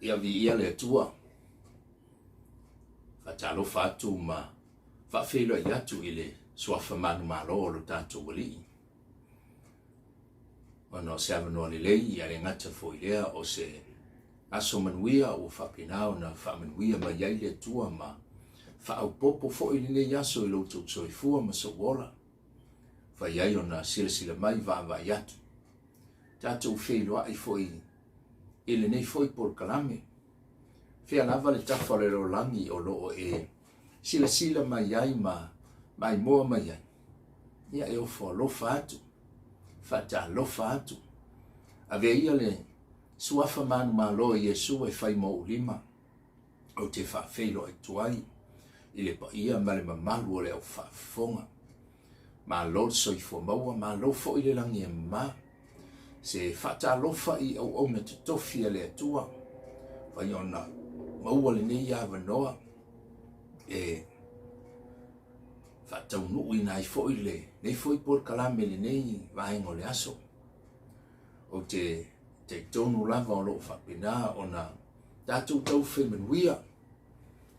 Ia viia le Atua. Faatalofa atu ma faafeiloai atu i le Suafa manumalo o lo tatou Alii. Ona o se avanoa lelei, ia le gata foi lea o se aso manuia ua faapena ona faamanuia mai ai le Atua ma faaopoopo foi lenei aso i lo outou soifua ma sou ola. Fai ai ona silasila mai vaavaai atu. Tatou feiloai foi i lenei foi polokalame. Fea lava le tafa o le lalolagi o lo o e silasila mai ai ma maimoa mai ai, ia e ofo alofa atu, faatalofa atu. Avea ia le suafa manumalo o Iesu e fai ma ou lima, ou te faafeiloai atu ai i le paia ma le mamalu o le au faafofoga. Malo le soifua maua, malo foi le lagi e mama. Se faatalofa i auauna totofi a le Atua, fai ona maua lenei avanoa e faataunuuina ai foi lenei foi polokalame i lenei vaega o le aso. Ou te talitonu lava o lo o faapena ona tatou taufai manuia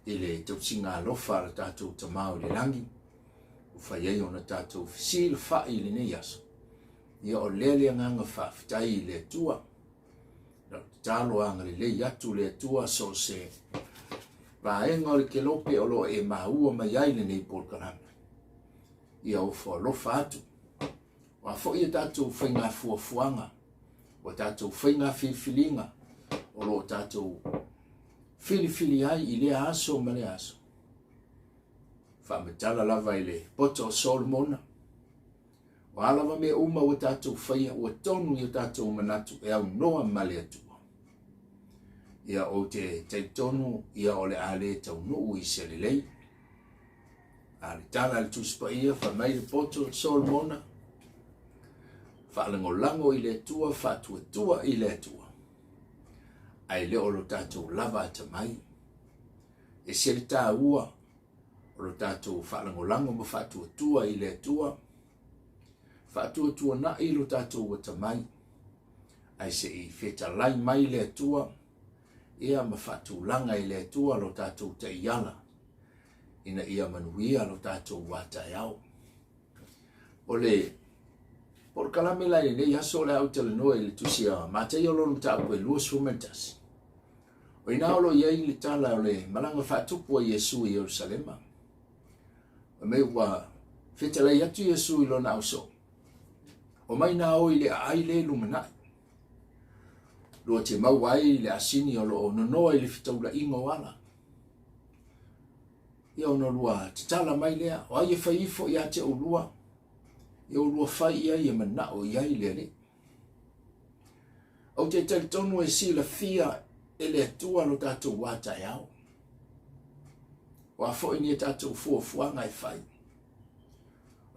i le tausiga alofa a le tatou Tama o i le lagi, ua fai ai ona tatou fesilafai i lenei aso. Ia o lea le agaga faafetai i le Atua. Lau tatalo agalelei atu le Atua so o se vaega o le kelope o lo o e maua mai ai lenei polokalame. Ia ofo alofa atu. O a foi a tatou faiga fuafuaga, o a tatou faiga filifiliga o lo o tatou filifili ai i lea aso ma lea aso. Faamatala lava i le poto o Solomona, O a lava mea uma ua tatou faia, ua tonu i o tatou manatu e aunoa ma le Atua. Ia ou te talitonu ia o le a le taunuu i se lelei. A le tala a le Tusi Paia, fai mai le poto Solomona, faalagolago i le Atua, faatuatua i le Atua, ae le o lo tatou lava atamai. E ese le taua o lo tatou faalagolago ma faatuatua i le Atua, faatuatuanai lo tatou atamai, ae se i fetalai mai le Atua, ia ma faatulaga e le Atua lo tatou taiala, ina ia manuia lo tatou a taeao. O le polokalame la i lenei aso o le a ou talanoa i le tusi a Mataio lona mataupu e 21. O i ina o lo o i ai le tala o le malaga faatupu a Iesu i Ierusalema. Fai mai ua fetalai atu Iesu i lona ausoo, Omai nā o i le aai le lumanai. Lua te maua ai le asini o lo o nonoa i le fetaulaiga o ala. Ia ona lua tatala mai lea, o ai e fai ifo ia te oulua, ia oulua fai i ai e manao i ai le Alii. Ou te talitonu e silafia e le Atua lo tatou a taeao. O a foi ni a tatou fuafuaga e fai.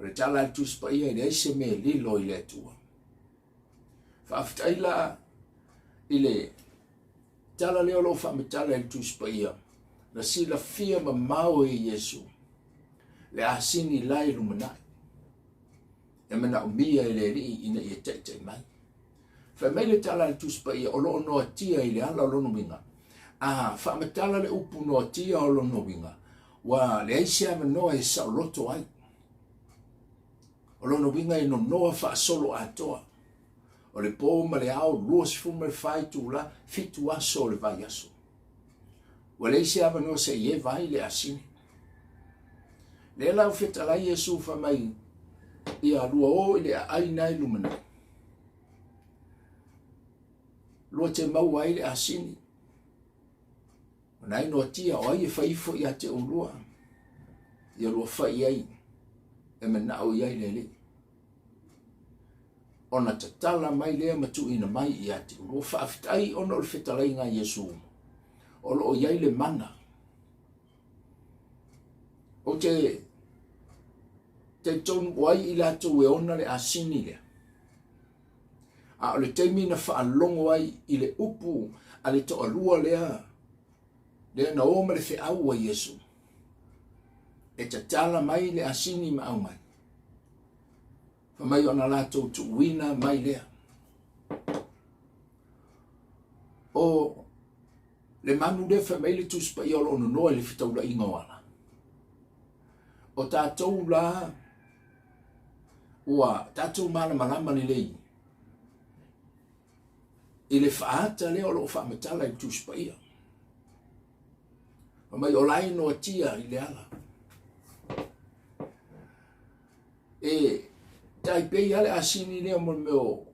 O le tala a le Tusi Paia e leai se mea e lilo i le Atua. Faafetai la i le tala lea o lo o faamatala e le Tusi Paia, na silafia mamao e Iesu le asini la e lumanai. E manaomia e le Alii ina ia taitai mai. Fai mai le tala a le Tusi Paia o lo o noatia i le ala o lona uiga. A faamatala le upu noatia o lona uiga, ua leai se avanoa e saoloto ai. O lona uiga e nonoa faasolo atoa. O le po ma le ao 24 itula, 7 aso o le vaiaso. Ua leai se avanoa se i eva ai le asini. Lea la ua fetalai Iesu fai mai, ia lua o i le aai na e lumanai. Lua te maua ai le asini. O na e noatia, o ai e fai ifo ia te oulua. Ia lua fai ai, e manao i ai le Alii. Ona tatala mai lea ma tuuina mai ia te oulua. Faafetai ona o le fetalaiga a Iesu. O lo o i ai le mana. Ou te talitonu o ai i latou e ona le asini lea. A o le taimi na faalogo ai i le upu a le toalua lea, lea na o ma le feau a Iesu, e tatala mai le asini ma aumai. Fai mai ona latou tuuina mai lea. O. Le manu lea fai mai le Tusi Paia o lo o nonoa i le fetaulaiga o ala. O tatou la ua tatou malamalama lelei i le faaata lea o lo o faamatala i le Tusi Paia. Fai mai o la e noatia i le ala. E tai pei lava le asini lea mo le mea o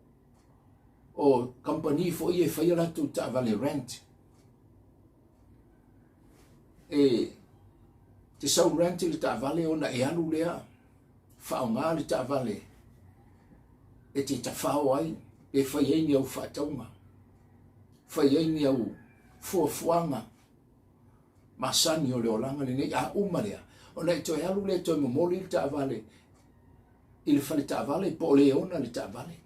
o kamupani foi ia e fai a latou taavale rent. E te sau rent i le taavale ona e alu lea faaaoga le taavale e te tafao ai pe fai ai ni au faatauga, fai ai ni au fuafuaga masani o le olaga lenei. A uma lea, ona e toe alu lea e toe momoli le taavale i le fale taavale po o le ona le taavale.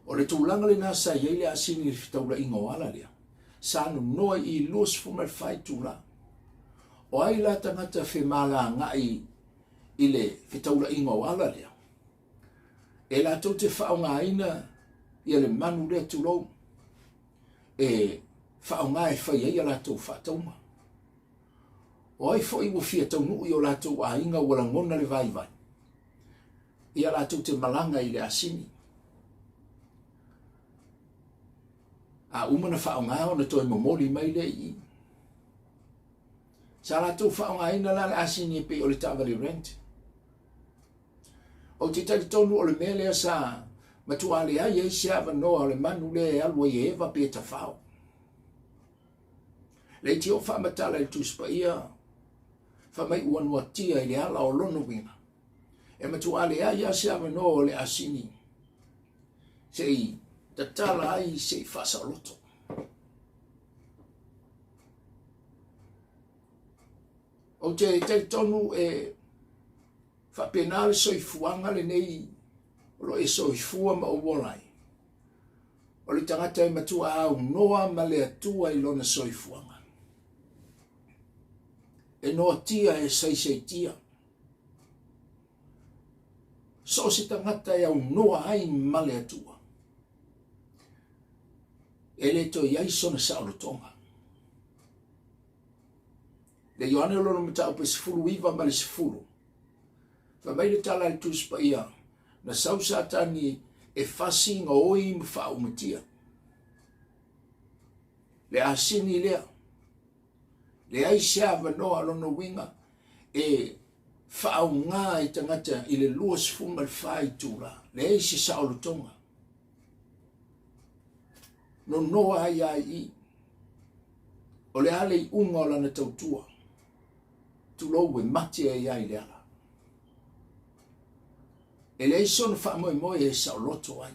O le tulaga lena sa i ai le asini i le fetaulaiga o ala lea, sa nonoa i 24 itula. O ai la tagata femalagaai i le fetaulaiga o ala lea? E latou te faaaogaina ia le manu lea tulou e faaaoga e fai ai a latou faatauga. O ai foi ua fia taunuu i o latou aiga ua lagona le vaivai, ia latou te malaga i le asini. A uma na faaaoga ona toe momoli mai lea i i. Sa latou faaaogaina la le asini e pei o le taavale rent. Ou te talitonu o le mea lea sa matuā leai ai se avanoa o le manu lea e alu ai e eva pe tafao. Leitio faamatala i le Tusi Paia, fai mai ua noatia i le ala o lona uiga. E matuā leai lava se avanoa o le asini se i tatala ai se i faasaoloto. Ou te talitonu e faapena le soifuaga lenei o lo o e soifua ma ou ola ai. O le tagata e matua aunoa ma le Atua i lona soifuaga. E noatia e saisaitia. So o se tagata e aunoa ai ma le Atua. E le toe i ai sona saolotoga. Le Ioane o lona mataupu e 19 ma le 10. Fai mai le tala a le Tusi Paia, na sau Satani e fasi gaoi ma faaumatia. Le asini lea, leai se avanoa lona uiga e faaaoga i tagata i le 24 itula, leai se saolotoga. Nonoa ai lava i i. O le a le iuga o lana tautua? Tulou e mate ai lava i le ala. E leai sona faamoemoe e saoloto ai.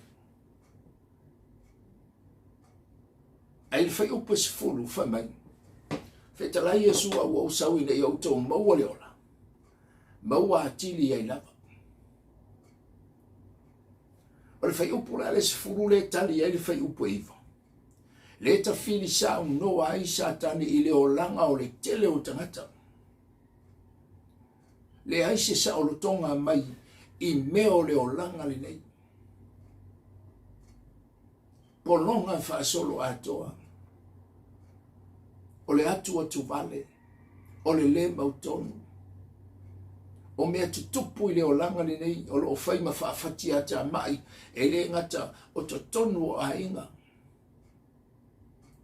Ae i le fuaiupu e 10, fai mai, Fetalai Iesu a ua ou sau ina ia outou maua le ola, maua atili ai lava. O le fuaiupu la le 10 lea e tali ai le fuaiupu e 9. Le tafili saunoa ai Satani i le olaga o le tele o tagata. Leai se saolotoga mai i mea o le olaga lenei. Pologa faasoloatoa, o le atuatuvale, o le lē mautonu, o mea tutupu i le olaga lenei o lo o fai ma faafatiatamai e le gata o totonu o aiga,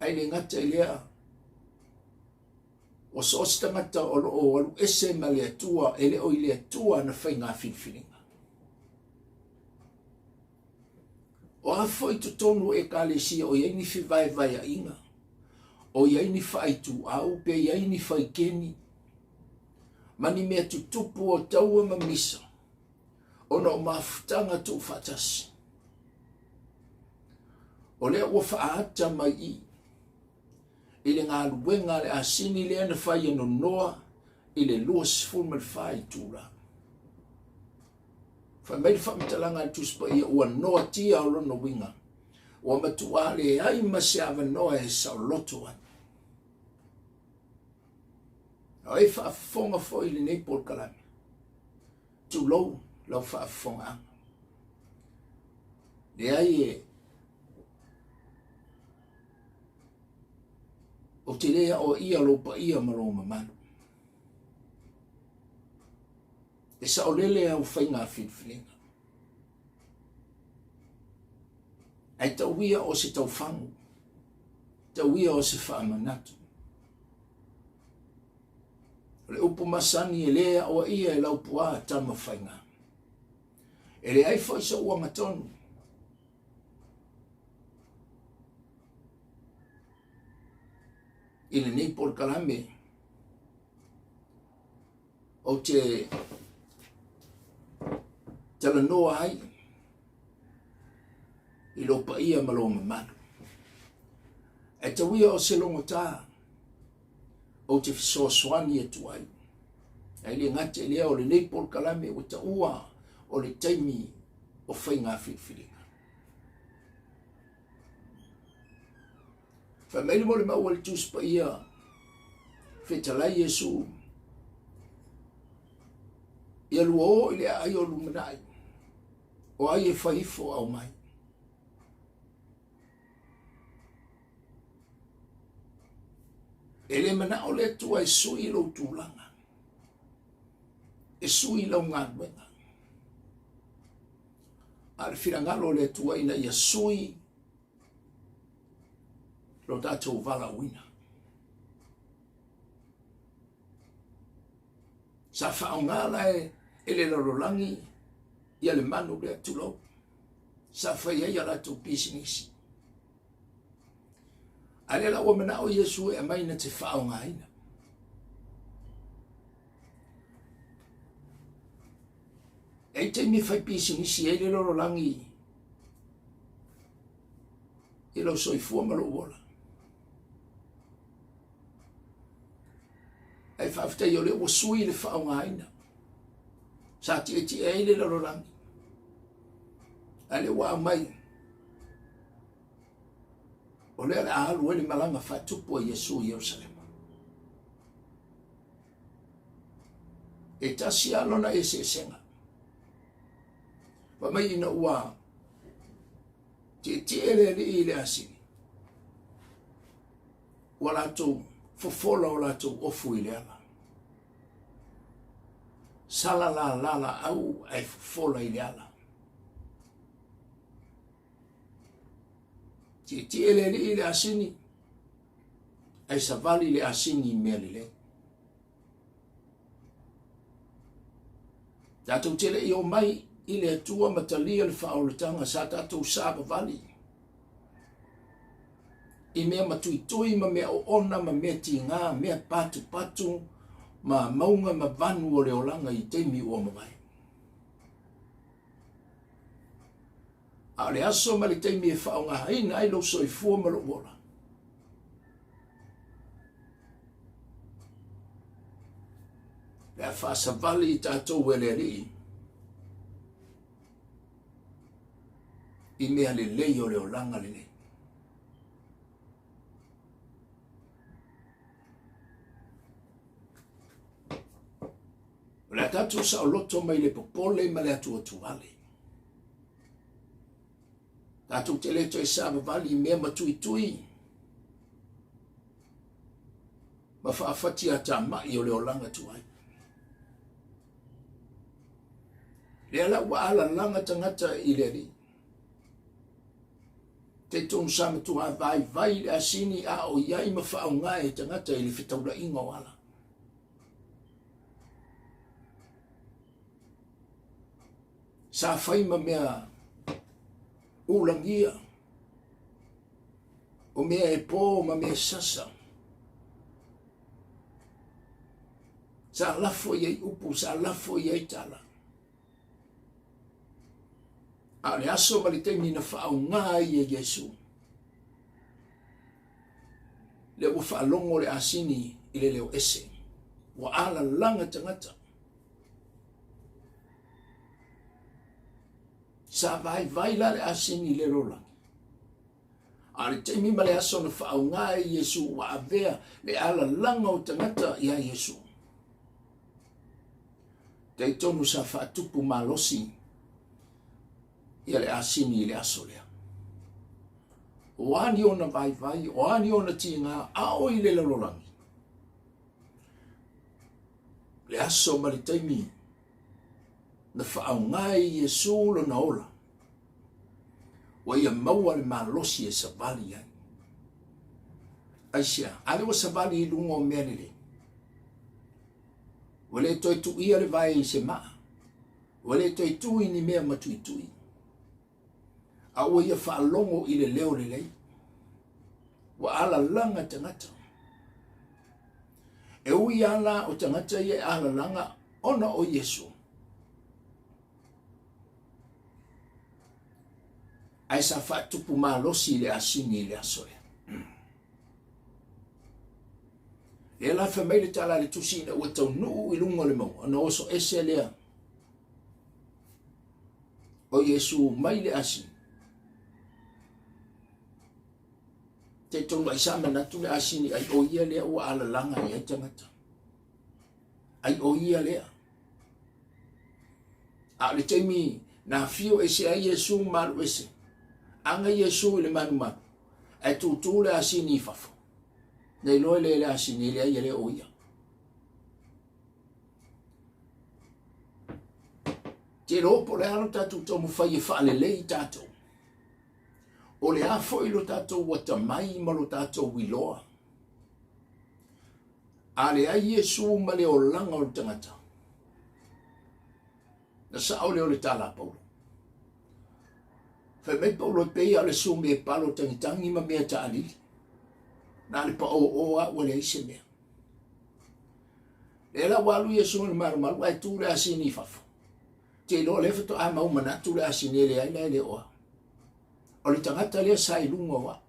ae le gata i lea, o so o se tagata o lo o alu ese ma le Atua, e le o i le Atua ana faiga filifiliga. O a foi totonu o Ekalesia o i ai ni fevaevaeaiga, o i ai ni faaituau pe i ai ni faikeni, ma ni mea tutupu o taua ma misa, ona o mafutaga tuufaatasi. O lea ua faaata mai i i le galuega a le asini lea na fai e nonoa i le 24 itula. Fai mai le faamatalaga a le Tusi Paia ua noatia o lona uiga, ua matuā leai ma se avanoa e saoloto ai. A e faafofoga foi i lenei polokalame, tulou lau faafofogaaga. Leai e Ou te le aoaia lou paia ma lou mamalu. E saolele au faiga filifiliga. Ae tau ia o se taufagu, tau ia o se faamanatu. O le upu masani e le aoaia e Laupua Tamafaiga. E leai foi sou agatonu. I lenei polokalame, ou te talanoa ai i lou paia ma lou mamalu. Ae tauia o se logotā ou te fesoasoani atu ai. Ae le gata i lea o lenei polokalame ua taua o le taimi o faiga filifiliga. Fai mai le molimau a le Tusi Paia, fetalai Iesu, ia lua o i le aai o lumanai, o ai e fai ifo aumai. E le manao le Atua e sui lou tulaga, e sui lau galuega. A o le finagalo o le Atua ina ia sui lo tatou valaauina. Sa faaaoga la e le lalolagi ia le manu lea, tulou, sa fai ai a latou pisinisi. A lea la ua manao Iesu e aumai na te faaaogaina. E i taimi e fai pisinisi ai le lalolagi i lou soifua ma lou ola. Ae faafetai o lea ua sui le faaaogaina. Sa tietie ai le lalolagi. A lea ua aumai o lea o le a alu ai le malaga faatupu a Iesu i Ierusalema. E tasi lava lona eseesega. Fai mai ina ua tietie le alii i le asini, ua latou fofola o latou ofu i le ala. Sala la la laau ae fofola i le ala. Tietie le alii i le asini, ae savali le asini i mea lelei. Tatou te le i omai i le Atua ma talia le faaolataga sa tatou savavali i mea matuitui ma mea oona ma mea tiga, mea patupatu ma mauga ma vanu o le olaga i taimi ua mavae. A o le aso ma le taimi e faaaogaina ai lou soifua ma lou ola, le a faasavali i tatou e le Alii i mea lelei o le olaga lenei. O le a tatou saoloto mai le popole ma le atuatuale. Tatou te le toe savavali i mea matuitui ma faafatiatamai o le olaga tuai. Lea la ua alalaga tagata i le Alii. Talitonu sa matua vaivai le asini a o i ai ma faaaoga e tagata i le fetaulaiga o ala. Sa fai ma mea ulagia, o mea e po ma mea sasa. Sa lafo i ai upu, sa lafo i ai tala. A o le aso ma le taimi na faaaoga ai e Iesu, lea ua faalogo le asini i le leo ese, ua alalaga tagata. Sa vaivai la le asini i le lalolagi. A o le taimi ma le aso na faaaoga ai Iesu ua avea le alalaga o tagata iā Iesu. Talitonu sa faatupu malosi ia le asini i le aso lea. O a ni ona vaivai, o a ni ona tiga, a o i le lalolagi. Le aso ma le taimi na faaaoga ai Iesu lona ola, ua ia maua le malosi e savali ai. Aisea? A lea ua savali i luga o mea lelei. Ua le toe tuia le vae i se maa. Ua le toe tu i ni mea matuitui. A ua ia faalogo i le leo lelei. Ua alalaga tagata. E ui lava la o tagata ia e alalaga ona o Iesu. Ae sa faatupu malosi i le asini i le aso lea. Lea la fai mai le tala a le tusi ina ua taunuu i luga o le mauga, ona oso ese lea o Iesu mai le asini. Talitonu ai sa manatu le asini ai o ia lea ua alalaga i ai tagata. Ai o ia lea. A o le taimi na afio ese ai Iesu ma alu ese, aga Iesu i le malumalu, ae tūtū le asini i fafo. Na iloa lea e le asini e leai e le o ia. Te iloa po o le a lo tatou taumafai e faalelei tatou. O le a foi lo tatou atamai ma lo tatou iloa. A leai Iesu ma le olaga o le tagata, na sao lea o le tala a Paulo. Fai mai Paulo e pei lava o le sumi e palo tagitagi ma mea taalili. Na o le paoo lava ua leai se mea. Lea la ua alu Iesu i le malumalu ae tu le asini i fafo. Te iloa o lea faatoa mau manatu le asini e leai la e le o au. O le tagata lea sa i luga o au.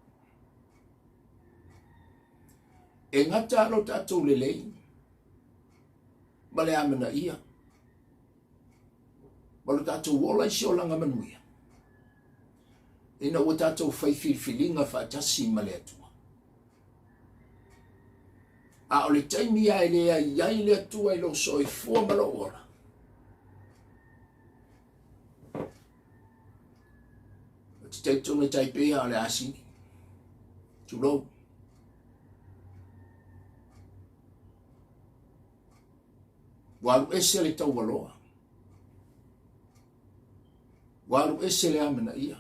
E gata lo tatou lelei ma le amanaia ma lo tatou ola i se olaga manuia ina ua tatou fai filifiliga faatasi ma le Atua. A o le taimi lava e leai ai le Atua i lou soifua ma lou ola, ou te talitonu e tai pei lava o le asini. Tulou. Ua alu ese le taualoa. Ua alu ese le amanaia.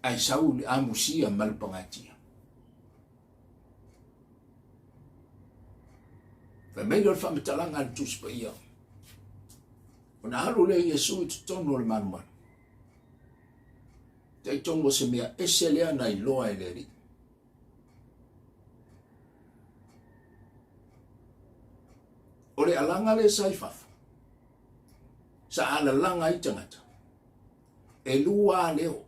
Ae sau le amusia ma le pagatia. Fai mai lea o le faamatalaga a le Tusi Paia. Ona alu lea Iesu i totonu o le malumalu. Talitonu o se mea ese lea na iloa e le Alii. O le alaga lea sa i fafo, sa alalaga ai tagata, e lua leo.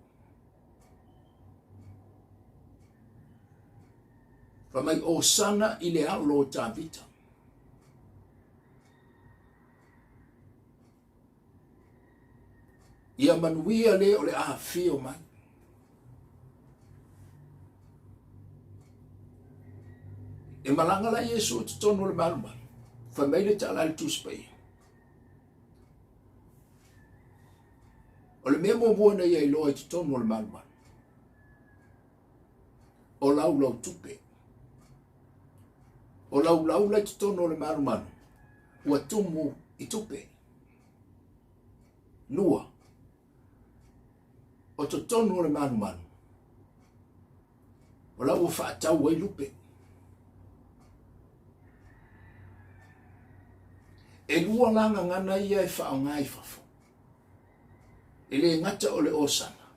Fai mai, Osana i le alo o Tavita. Ia manuia le o le afio mai. E malaga la Iesu i totonu o le malumalu, fai mai le tala a le Tusi Paia. O le mea muamua na ia iloa i totonu o le malumalu, o laulau tupe. O laulau la i totonu o le malumalu, ua tumu i tupe. Lua, o totonu o le malumalu, o la ua faatau ai lupe. E lua la gagana ia e faaaoga i fafo. E le gata o le osana,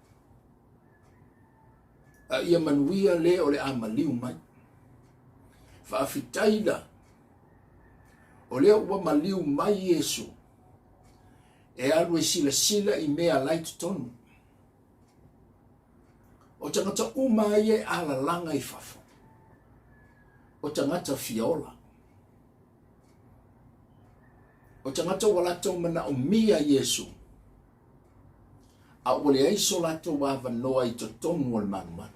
a ia manuia le o le a maliu mai. Faafetai la, o lea ua maliu mai Iesu e alu e silasila i mea la i totonu. O tagata uma ia e alalaga i fafo, o tagata fia ola. O tagata ua latou manaomia Iesu, a ua leai so latou avanoa i totonu o le malumalu.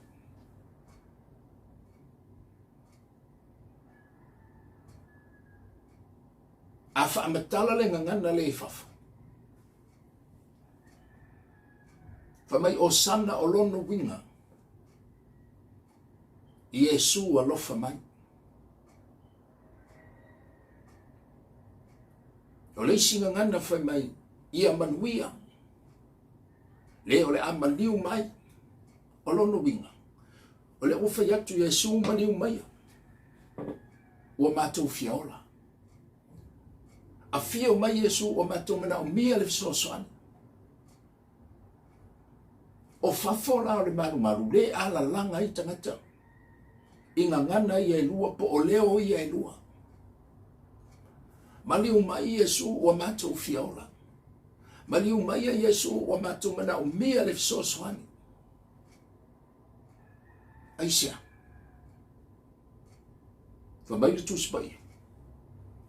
A faamatala le gagana lea i fafo. Fai mai Osana o lona uiga, Iesu alofa mai. O le isi gagana fai mai, ia manuia, le o le a maliu mai, o lona uiga, o lea ua fai atu Iesu maliu maia, ua matou fia ola. Afio mai Iesu ua matou manaomia le fesoasoani. O fafo la o le malumalu, le alalaga ai tagata i gagana ia e lua, po o leo ia e lua. Maliu mai Iesu ua matou fia ola. Maliu mai Iesu ua matou manaomia le fesoasoani. Aisea? Fai mai le Tusi Paia,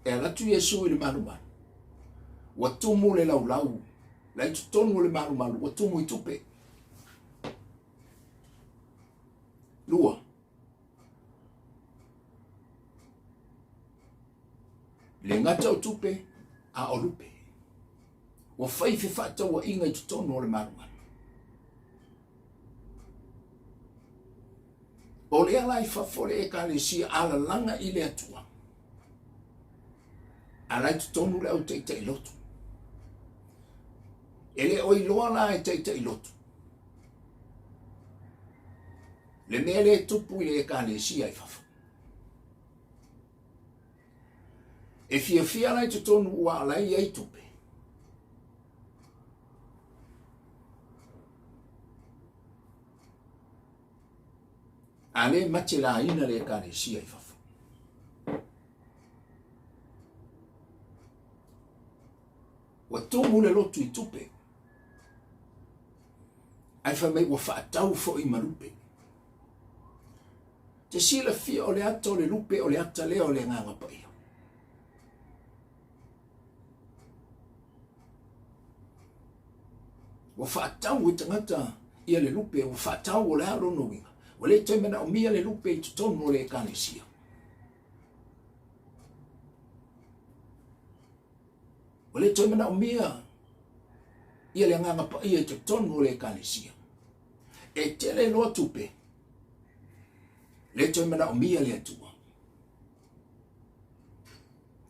e alu atu Iesu i le malumalu, ua tumu le laulau, la i totonu o le malumalu, ua tumu i tupe. Lua. Le gata o tupe, a o lupe. Ua fai fefaatauaiga i totonu o le malumalu. O lea la i fafo le Ekalesia alalaga i le Atua, a la i totonu le au taitai lotu. E le o iloa la e taitai lotu le mea lea e tupu i le Ekalesia i fafo. E fiafia la i totonu ua ala i ai tupe. A le matelaina le Ekalesia i fafo. Ua tumu le lotu i tupe. Ae fai mai ua faatau foi ma lupe. Te silafia o le ata o le lupe o le ata lea o le Agaga Paia. Ua faatau e tagata ia le lupe, ua faatau o le a lona uiga. Ua le toe manaomia le lupe i totonu o le Ekalesia. Ua le toe manaomia ia le Agaga Paia i totonu o le Ekalesia. E tele loa tupe, le toe manaomia le Atua.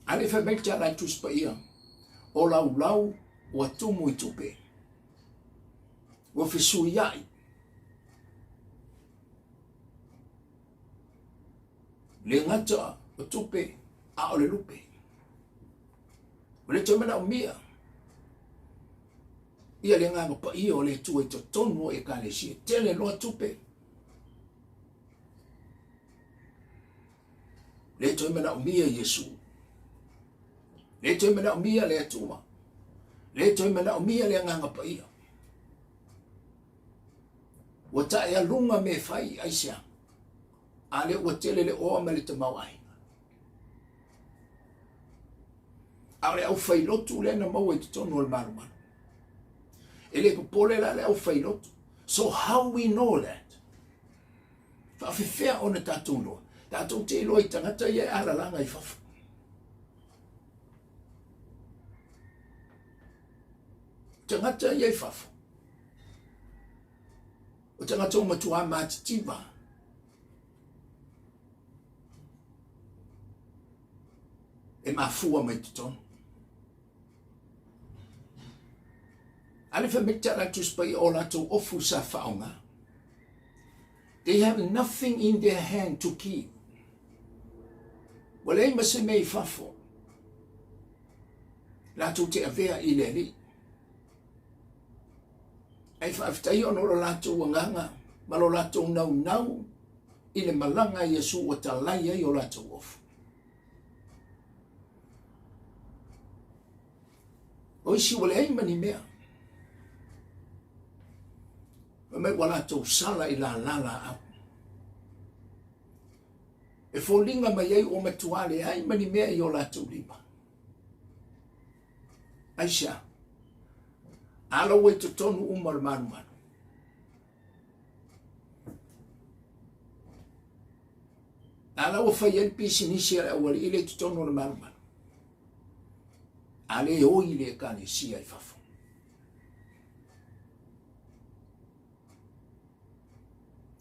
A le fai mai le tala i Tusi Paia, o laulau ua tumu i tupe, ua fesuiai. Le gata o tupe, a o le lupe. Ua le toe manaomia ia le Agaga Paia o le Atua i totonu o Ekalesia. Tele loa tupe. Le toe manaomia Iesu. Le toe manaomia le Atua. Le toe manaomia le Agaga Paia. Ua taealuga me fai aisea. A lea ua tele le oa ma le tamaoaiga. A o le aufailotu lea na maua i totonu o le malumalu. E le popole la le aufailotu. So how we know that? Faafefea ona tatou iloa? Tatou te iloa i tagata ia e alalaga i fafo. Tagata ia i fafo. O tagata o matua matitiva. E mafua mai totonu. A le fai mai te ala Tusi Paia o latou ofu sa faaaoga. They have nothing in their hand to give. Ua leai ma se mea i fafo. Latou te avea i le Alii. Ae faafetai ona o lo latou agaga ma lo latou naunau i le malaga a Iesu ua talai ai o latou ofu. O isi ua leai ma ni mea. Fai mai ua latou sala i lala laau. E foliga mai ai ua matua leai ma ni mea i o latou lima. Aisea? A la ua i totonu uma o le malumalu. A la ua fai ai le pisinisi a le aualii lea i totonu o le malumalu. A le oi le Ekalesia i fafo.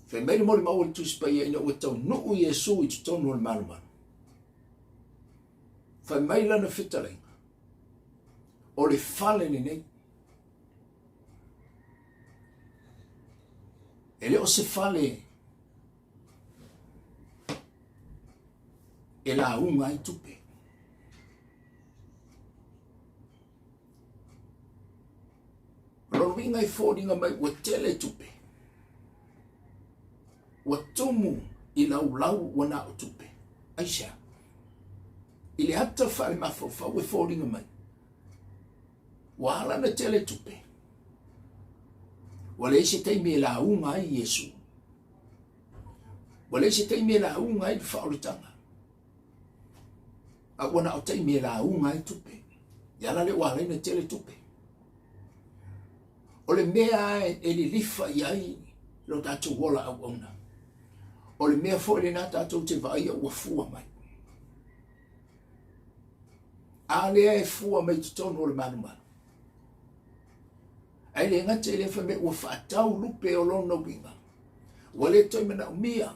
Fai mai le molimau a le Tusi Paia ina ua taunuu Iesu i totonu o le malumalu. Fai mai lana fetalaiga, o le fale lenei. E le o se fale e lauga ai tupe. O lona uiga e foliga mai ua tele tupe. Ua tumu i laulau ua na o tupe. Aisea? I le ata faale-mafaufau e foliga mai, ua ala ona tele tupe. Ua leai se taimi e lauga ai Iesu. Ua leai se taimi e lauga ai le faaolataga. A ua na o taimi e lauga ai tupe. Le ala lea ua ala ai ona tele tupe. O le mea e lilifa i ai lo tatou ola auauna. O le mea foi lena tatou te vaaia ua fua mai. A lea e fua mai totonu o le malumalu. Ae le gata i lea fai mai ua faatau lupe o lona uiga. Ua le toe manaomia,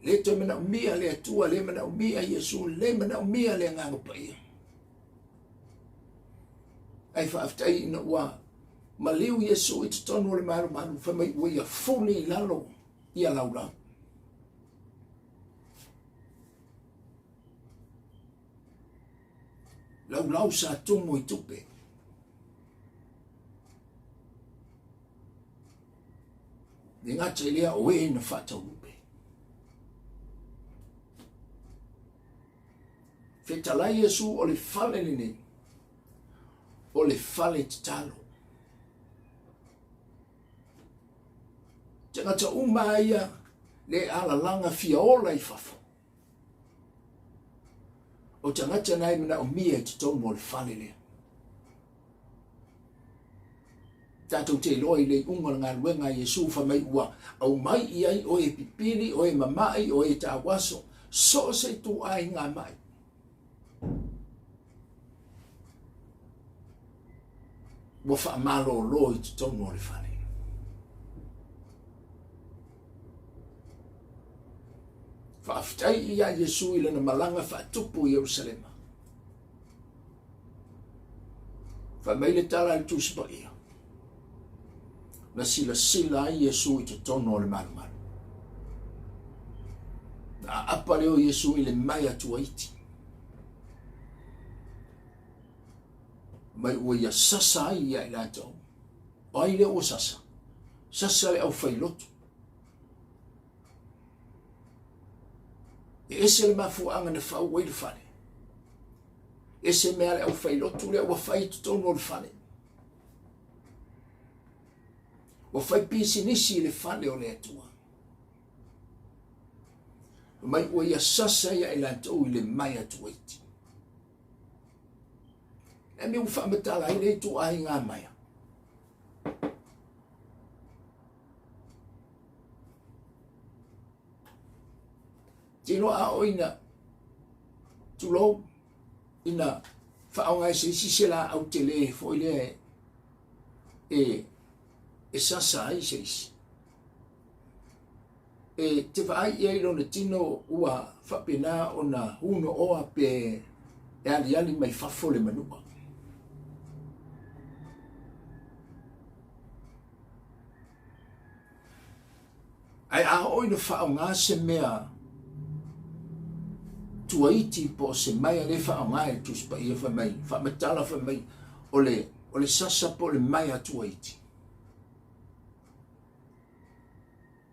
le toe manaomia le Atua, le manaomia Iesu, le manaomia le Agaga Paia. Ae faafetai ina ua maliu Iesu i totonu o le malumalu, fai mai ua ia fuli i lalo ia laulau. Laulau sa tumu i tupe. Le gata i lea o e na faataulupe. Fetalai Iesu o le fale lenei, o le fale tatalo. Tagata uma ia le alalaga fia ola i fafo. O tagata na e manaomia i totonu o le fale lea. Tatou te iloa i le iuga o le galuega a Iesu fai mai ua aumai i ai o e pipili, o e mamai, o e tauaso, so o se ituaiga mai. Ua faamalolo i totonu o le fale. Faafetai ia Iesu i lana malaga faatupu i Ierusalema. Fai mai le tala a le Tusi Paia, na silasila ai Iesu i totonu o le malumalu. Na aapa lea o Iesu i le maea tuaiti. Mai ua ia sasa ai ia i latou. O ai lea ua sasa? Sasa le aufailotu. E ese le mafuaaga na fau ai le fale. Ese mea le aufailotu lea ua fai i totonu o le fale. Ua fai pisinisi i le fale o le Atua. Mai ua ia sasa ia i latou i le mai atuaiti. Le mea ua faamatala ai le ituaiga maia. Tino a o ina tulou ina faaaoga e se isi se laau tele foi lea e, e sasa ai se isi. E te vaai i ai lona tino ua faapena ona huno'oa pe e aliali mai fafo le manua. Ae a oo ina faaaoga se mea tuaiti po o se maea lea e faaaoga e le Tusi Paia fai mai, faamatala fai mai, o le, o le sasa po o le maea tuaiti.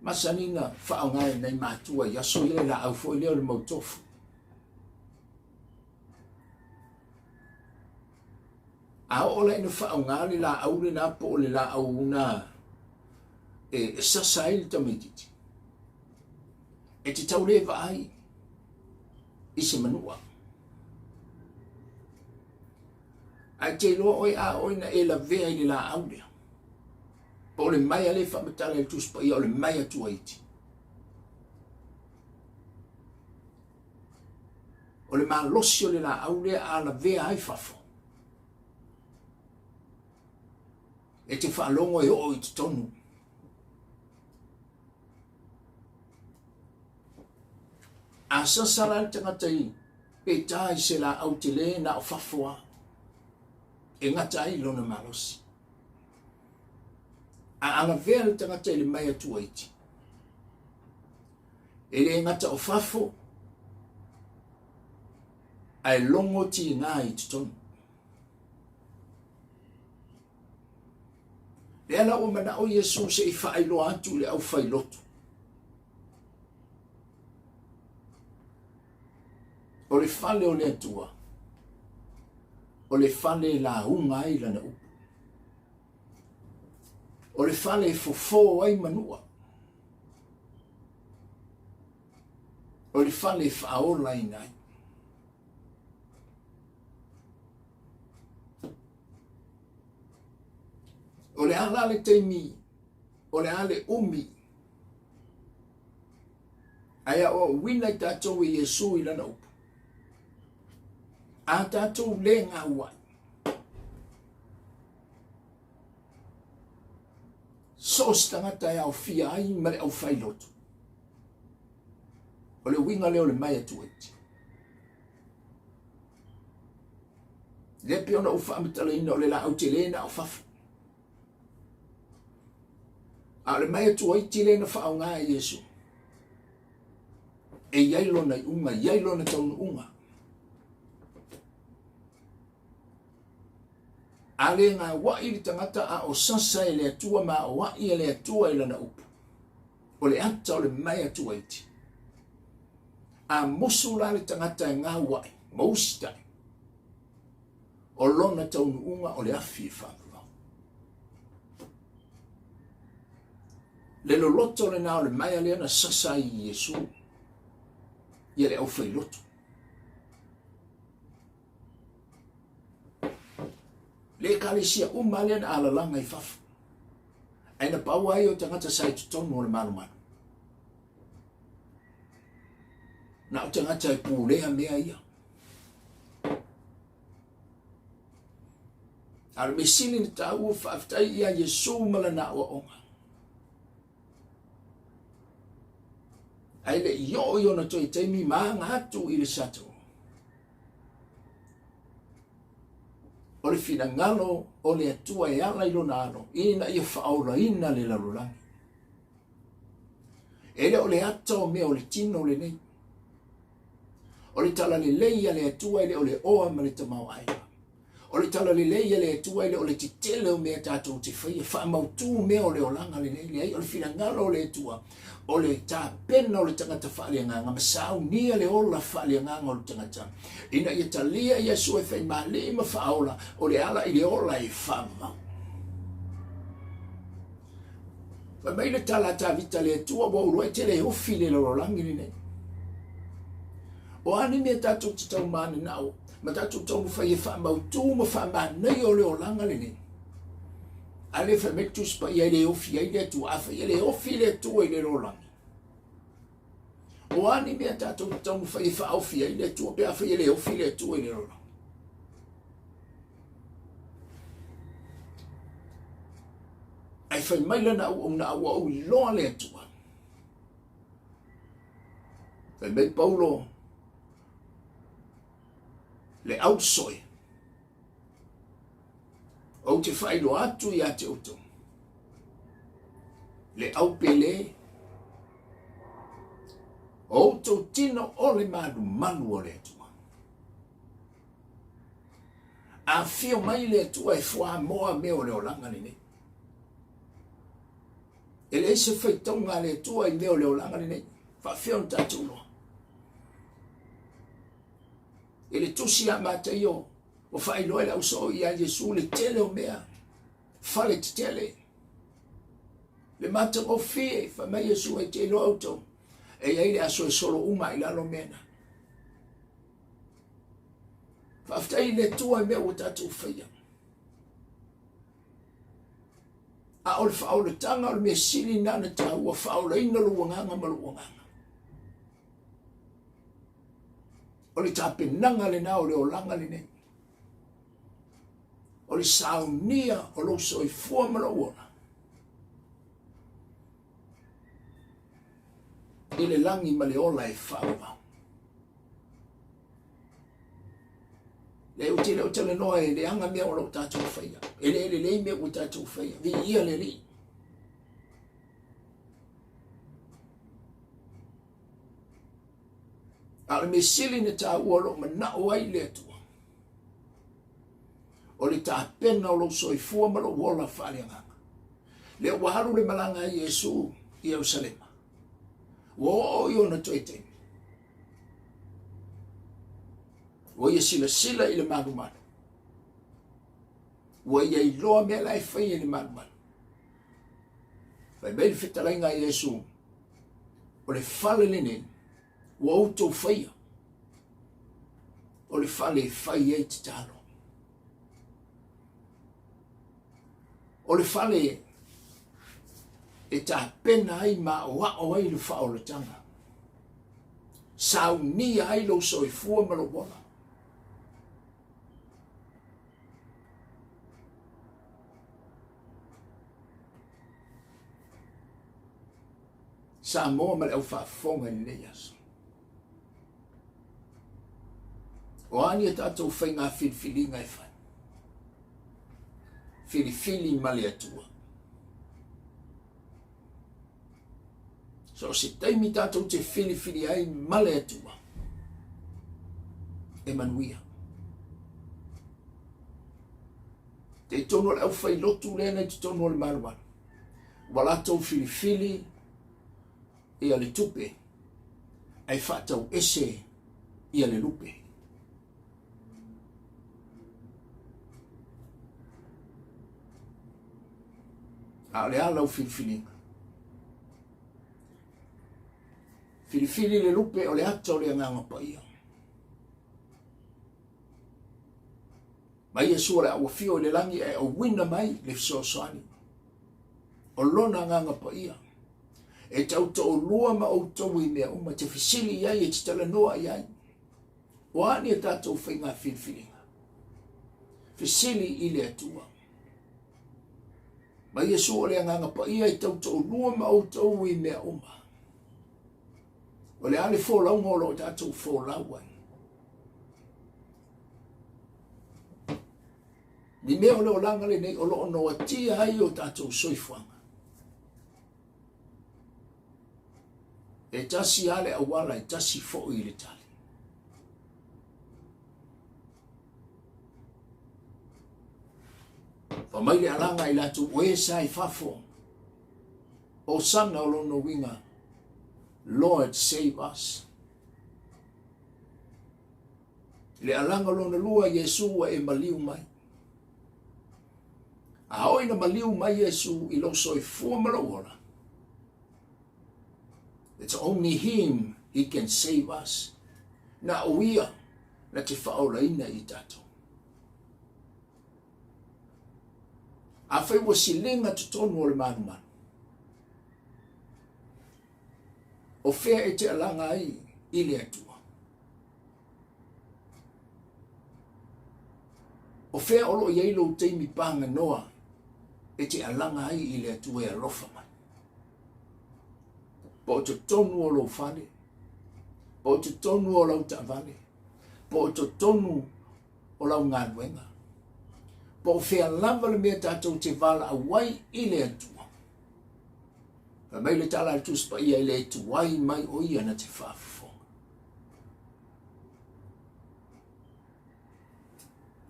Masani na faaaoga e nai matua i aso ia le laau foi lea o le mautofu. A oo la ina faaaoga le laau lena po o le laau na e, e sasa ai le tamaitiiti, e te tau le vaai i se manua. Ae te iloa oe a oo ina e lavea i le laau lea, po o le maea lea e faamatala i le Tusi Paia, o le maea tuaiti. O le malosi o le laau lea a lavea ai fafo, e te faalogo e oo i totonu. A sasa la le tagata i pe ta i se laau tele na o fafo lava e gata ai lona malosi. A alavea le tagata i le maea tuaiti, e le gata o fafo, ae logo tiga i totonu. Lea la ua manao Iesu se i faailoa atu i le aufailotu. O le fale o le Atua, o le fale e lauga ai lana upu. O le fale e fofo ai manua. O le fale e faaolaina ai. O le a la le taimi, o le a le umi ae aoaoina i tatou e Iesu i lana upu. A tatou le gauai, so o se tagata e aofia ai ma le aufailotu. O le uiga lea o le maea tuaiti. Lea pei ona ou faamatalaina o le laau tele na o fafo. A o le maea tuaiti lea na faaaoga e Iesu, e i ai lona iuga, e i ai lona taunuuga. A le gauai le tagata a o sasa e le Atua ma aoai e le Atua i lana upu, o le ata o le maea tuaiti. A musu la le tagata e gauai ma usitai, o lona taunuuga o le afi e faavavau. Le loloto lena o le maea lea na sasa ai i Iesu, ia le aufailotu. Le ekalesia uma lea na alalaga i fafo, ae na pau ai o tagata sa i totonu o le malumalu. Na o tagata e pulea mea ia. A o le mea sili na taua faafetai ia Iesu ma lana aoaoga. Ae le i oo i ona toe taimi ma aga atu i le sato. O le finagalo o le Atua e ala i lona alo ina ia faaolaina le lalolagi. E le o le ata o mea o le tino lenei. O le talalelei a le Atua e le o le oa ma le tamaoaiga. O le talalelei a le Atua e le o le tetele o mea tatou te faia, faamautū mea o le olaga lenei. Leai, o le finagalo o le Atua, o le tapena o le tagata faaleagaga ma saunia le ola faaleagaga o le tagata, ina ia talia Iesu e faimalii ma faaola, o le ala i le ola e faavavau. Fai mai le tala a Tavita, le Atua ua ou iloa e te le ofi i le lalolagi lenei. O a ni mea tatou te taumananao ma tatou taumafai e faamautu ma faamanaia o le olaga lenei. A lea fai mai le Tusi Paia e le ofi ai le Atua. Afai e le ofi le Atua i le lalolagi, o a ni mea tatou te taumafai e faaofi ai le Atua pe afai e le ofi le Atua i le lalolagi. Ae fai mai lana auauna ua ou iloa le Atua. Fai mai Paulo, le ausoe, ou te faailoa atu ia te outou, le aupele, o outou tino o le malumalu o le Atua. Afio mai le Atua e fuamoa mea o le olaga lenei. E leai se faitauga a le Atua i mea o le olaga lenei. Faafefea ona tatou iloa? I le tusi a Mataio, ua faailoa e le ausoo ia Iesu le tele o mea, fale tetele, le matagofie, fai mai Iesu e te iloa outou, e i ai le aso e solo uma i lalo mea na. Faafetai i le Atua i mea ua tatou faia. A o le faaolataga o le mea sili na na taua, faaolaina lou agaga ma lou agaga. O le tapenaga lena o le olaga lenei. O le saunia o lou soifua ma lou ola. I le lagi ma le ola e faavavau. e le o talanoa e leaga mea o lo o tatou faia. E le lelei mea ua tatou faia. Viia le Alii. A o le mea sili na taua o lo o manao ai le Atua, o le tapena o lou soifua ma lou ola faaleagaga. Lea ua alu le malaga a Iesu i Ierusalema. Ua oo i ona toe taimi. Ua ia silasila i le malumalu. Ua ia iloa mea la e faia i le malumalu. Fai mai le fetalaiga a Iesu, o le fale lenei ua outou faia, o le fale e fai ai tatalo. O le fale e tapena ai ma aoao ai le faaolataga. Saunia ai lou soifua ma lou ola. Samoa ma le au faafofoga i lenei aso. O a ni a tatou faiga filifiliga e fai? Filifili ma le Atua. So o se taimi tatou te filifili ai ma le Atua, e manuia. Te tonu o le aufailotu lea na i totonu o le malumalu. Ua latou filifili ia le tupe ae faatau ese ia le lupe. A o le a lau filifiliga? Filifili le lupe o le ata o le Agaga Paia. Mai Iesu o le a ua fio i le lagi ae auina mai le fesoasoani. O lona Agaga Paia. E tautoalua ma outou i mea uma, te fesili i ai, e te talanoa i ai. O a ni a tatou faiga filifiliga? Fesili i le Atua. Mai Iesu o le Agaga Paia e tautoalua ma outou i mea uma. O le a le folauga o lo o tatou folau ai? Ni mea o le olaga lenei o lo o noatia ai o tatou soifuaga. E tasi lava le auala, e tasi foi le tali. Fa mai le alaga i latou o e sa i fafo. Osana o lona uiga, Lord save us. I le alaga lona lua, Iesu ua e maliu mai. A oo ina maliu mai Iesu i lou soifua ma lou ola, it's only him he can save us. Na o ia na te faaolaina i tatou. Afai ua siliga totonu o le malumalu, o fea e te alaga ai i le Atua? O fea o lo o i ai lou taimi paganoa e te alaga ai i le Atua e alofa mai? Po o totonu o lou fale, po o totonu o lau taavale, po o totonu o lau galuega, po o fea lava le mea tatou te valaau ai i le Atua. Fai mai le tala a le Tusi Paia e le tuai mai o ia na te faafofoga.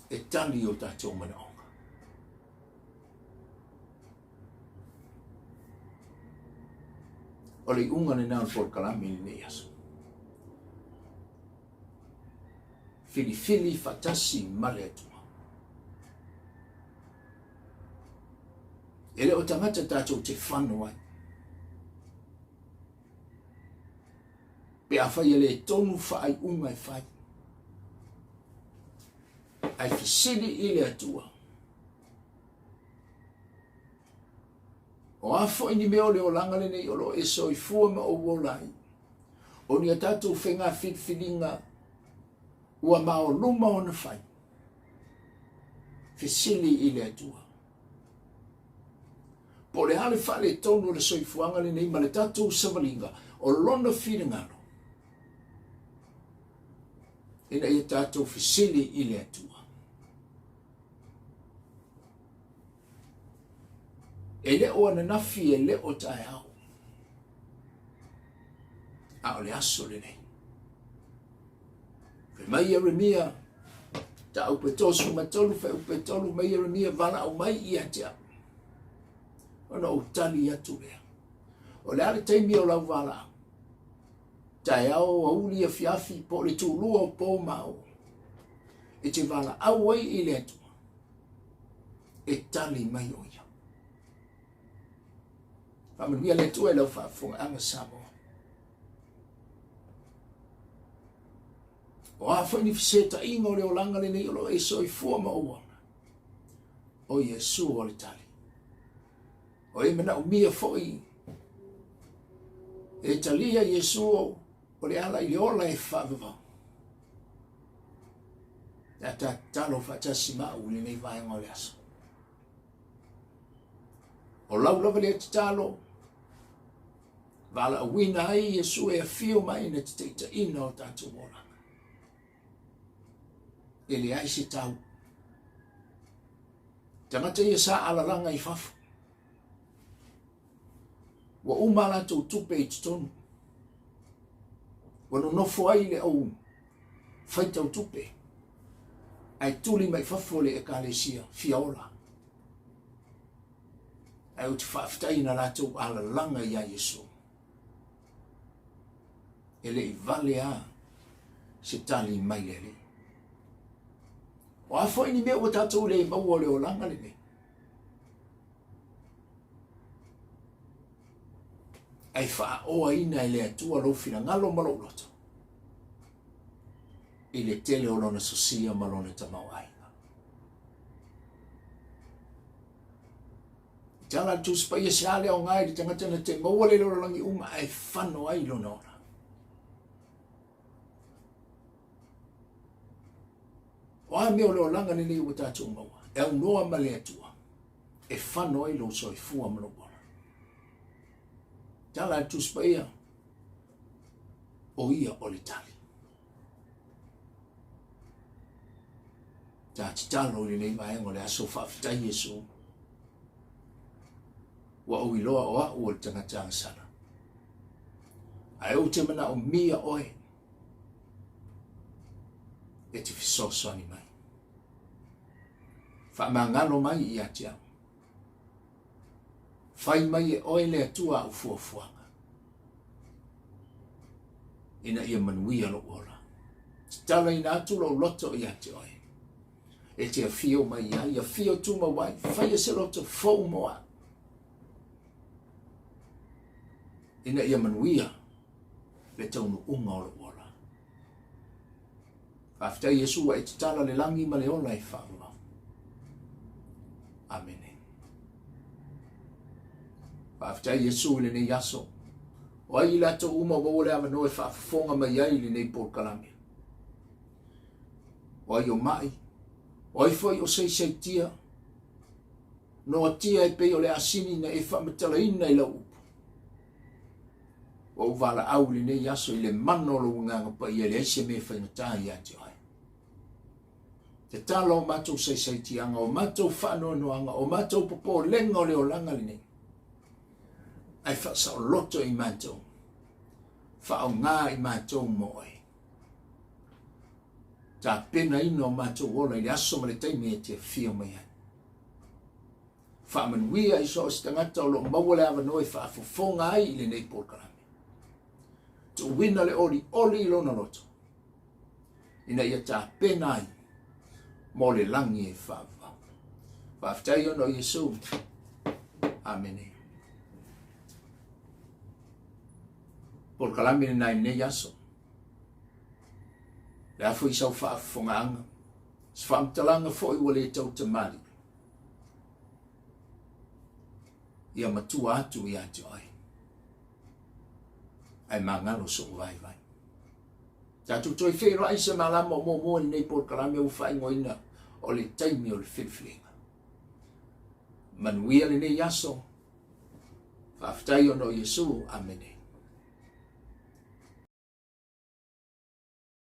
E tali o tatou manaoga. O le iuga lena o le polokalame i lenei aso. Filifili faatasi ma le Atua. E le o tagata tatou te fano ai. Pe afai e le tonu faaiuga e fai, ae fesili i le Atua. O a foi ni mea o le olaga lenei o lo o e soifua ma ou ola ai, o ni a tatou faiga filifiliga ua maoluma ona fai, fesili i le Atua. Po o le a le faaletonu o le soifuaga lenei ma le tatou savaliga o Lona finagalo, ina ia tatou fesili i le Atua. E le o ananafi, e le o taeao, a o le aso lenei. Fai mai Ieremia, mataupu e 33, fuaiupu e 3, mai Ieremia, valaau mai ia te au, ona ou tali atu lea. O le a le taimi o lau valaau? Taeao, aoauli, afiafi, po o le tulua o po ma ao. E te valaau ai i le Atua, e tali mai o ia. Faamanuia le Atua i lau faafofogaaga Samoa. O a foi ni fesetaiga o le olaga lenei o lo o e soifua ma ou ola, o Iesu o le tali. O e manaomia foi e talia Iesu o le ala i le ola e faavavau. Le a tatalo faatasi ma au i lenei vaega o le aso. O lau lava lea tatalo, valaauina ai Iesu e afio mai na te taitaiina o tatou olaga. E leai se tau. Tagata ia sa alalaga i fafo. Ua uma a latou tupe i totonu. Ua nonofo ai le au faitau tupe, ae tuli mai fafo le Ekalesia fia ola. Ae ou te faafetai na latou alalaga iā Iesu. E le i vale a se tali mai le Alii. O a foi ni mea ua tatou le maua o le olaga lenei, ae faaoaina e le Atua lou finagalo ma lou loto i le tele o lona sosia ma lona tamaoaiga. I tala le Tusi Paia se a le aoga i le tagata na te maua le lalolagi uma ae fano ai lona ola. O a mea o le olaga lenei ua tatou maua, e aunoa ma le Atua e fano ai lou soifua ma lou ola. Tala a le Tusi Paia, o ia o le tali. Ta tatalo i lenei vaega o le aso, faafetai Iesu. Ua ou iloa o au o le tagata agasala. Ae ou te manaomia oe e te fesoasoani mai. Faamagalo mai ia te au. Fai mai e oe le Atua au fuafuaga, ina ia manuia lou ola. Tatalaina atu lou loto ia te oe, e te afio mai ai, afio tumau ai, faia se loto fou mo au, ina ia manuia le taunuuga o lou ola. Faafetai Iesu ua e tatala le lagi ma le ola e faavavau. Amene. Faafetai Iesu i lenei aso. O ai i latou uma ua maua le avanoa e faafofoga mai ai i lenei polokalame. O ai o mai, o ai foi o saisaitia, noatia e pei o le asini na e faamatalaina i lau upu. Ua ou valaau i lenei aso i le mana o lou Agaga Paia, e leai se mea e faigata ia te oe. Tatala o matou saisaitiaga, o matou faanoanoaga, o matou popolega o le olaga lenei, ae faasaoloto i matou, faaaoga i matou mo oe. Tapenaina o matou ola i le aso ma le taimi e te afio mai ai. Faamanuia i so o se tagata o lo o maua le avanoa e faafofoga ai i lenei polokalame. Tuuina le olioli i lona loto, ina ia tapena ai mo le lagi e faavavau. Faafetai ona o Iesu. Amene. Polokalame lena i lenei aso. Le a foi sau faafofogaaga, se faamatalaga foi ua le tautamalii. Ia matua atu ia te oe, ae magalo sou vaivai. Tatou toe feiloai se malama o muamua i lenei polokalame ua faaigoaina o le taimi o le filifiliga. Manuia lenei aso. Faafetai ona o Iesu. Amene.